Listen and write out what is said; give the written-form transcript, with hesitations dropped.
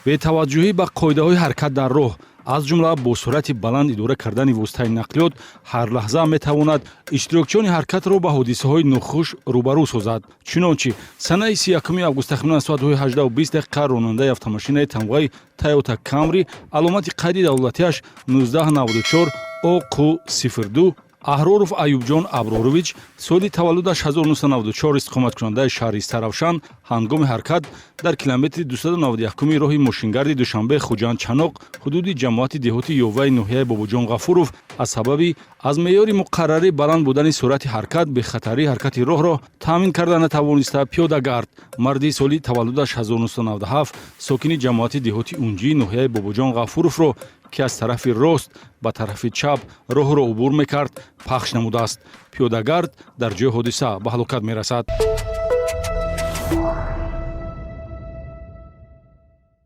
Бетаваҷҷӯҳӣ ба қоидаҳои ҳаракат дар роҳ, аз ҷумла бо суръати баланд идора кардани воситаи нақлиёт, ҳар лаҳза метавонад иштирокчиёни ҳаракатро ба ҳодисаҳои нохуш рӯбарӯ созад. Чунончи, санаи 31 август, тахминан соатҳои 18:20 ронандаи автомошинаи тамғаи Тойота Камри, аломати қайди давлатиаш 1994 ОҚ 02, Аҳроров Аюбҷон Аброрович, соли таваллудаш 1994, истиқоматкунандаи шаҳри Истаравшан, ҳангоми ҳаракат дар километри 291 роҳи мошингарди Душанбе Хуҷанд Чаноқ, ҳудуди ҷамоати деҳоти Ёваи ноҳияи Бобоҷон Ғафуров, аз сабаби аз меъёри муқаррарӣ баланд будани суръати ҳаракат, бехатарии ҳаракати роҳро таъмин карда натавониста, пиёдагард, марди соли таваллудаш 1997, сокини ҷамоати деҳоти Унҷии ноҳияи Бобоҷон Ғафуровро, ки аз тарафи рост ба тарафи чап роҳро убур мекард, пахш намудааст. Пиёдагард дар ҷои ҳодиса ба ҳалокат мерасад.